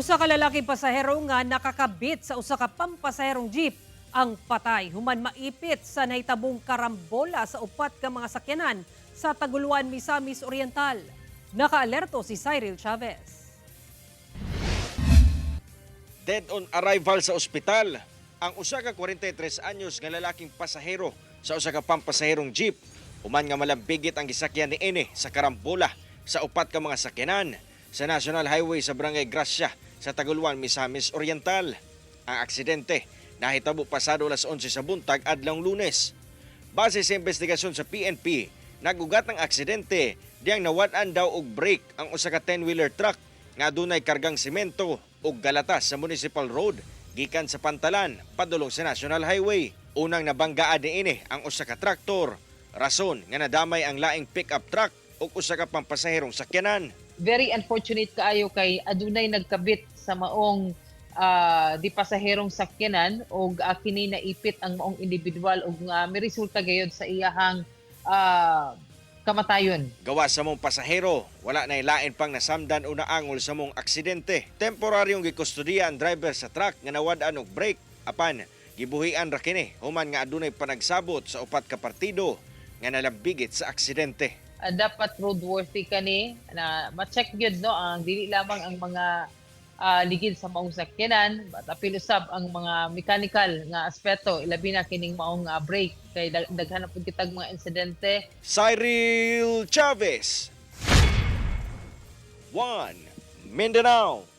Usa ka lalaking pasahero nga nakakabit sa usa ka pampasaherong jeep ang patay human maipit sa nahitabong karambola sa upat ka mga sakyanan sa Taguluan, Misamis Oriental. Nakaalerto si Cyril Chavez. Dead on arrival sa ospital ang usa ka 43 anyos nga lalaking pasahero sa usa ka pampasaherong jeep human nga malambigit ang gisakyan niini sa karambola sa upat ka mga sakyanan sa National Highway sa Barangay Gracia sa Taguluan, Misamis Oriental. Ang aksidente nahitabo pasado alas 11 sa buntag adlawng Lunes. Base sa investigasyon sa PNP, nagugat ang aksidente diyang nawad-an daw og brake ang usa ka 10-wheeler truck nga adunay kargang semento ug galatas sa Municipal Road gikan sa Pantalan padulong sa National Highway. Unang nabanggaan niini ang usa ka traktor, rason nga nadamay ang laing pick-up truck ug usa ka pampasaherong sakyanan. Very unfortunate kaayo kay adunay nagkabit sa maong di pasaherong sakyanan og kini naipit ang maong individual ug miresulta gayod sa iyahang kamatayon. Gawa sa maong pasahero, wala na lain pang nasamdan o naangol sa maong aksidente. Temporaryong gikustudiya ang driver sa truck nga nawad-an og brake apan gibuhian ra kini human nga adunay panagsabot sa upat ka partido nga nalambigit sa aksidente. Dapat roadworthy kani na ma-check gyud, no, ang dili lamang ang mga ligid sa maong sakyanan but apil usab ang mga mechanical nga aspeto, ilabi na kining maong brake kay daghan na pud kitag mga insidente. Cyril Chavez, 1 Mindanao.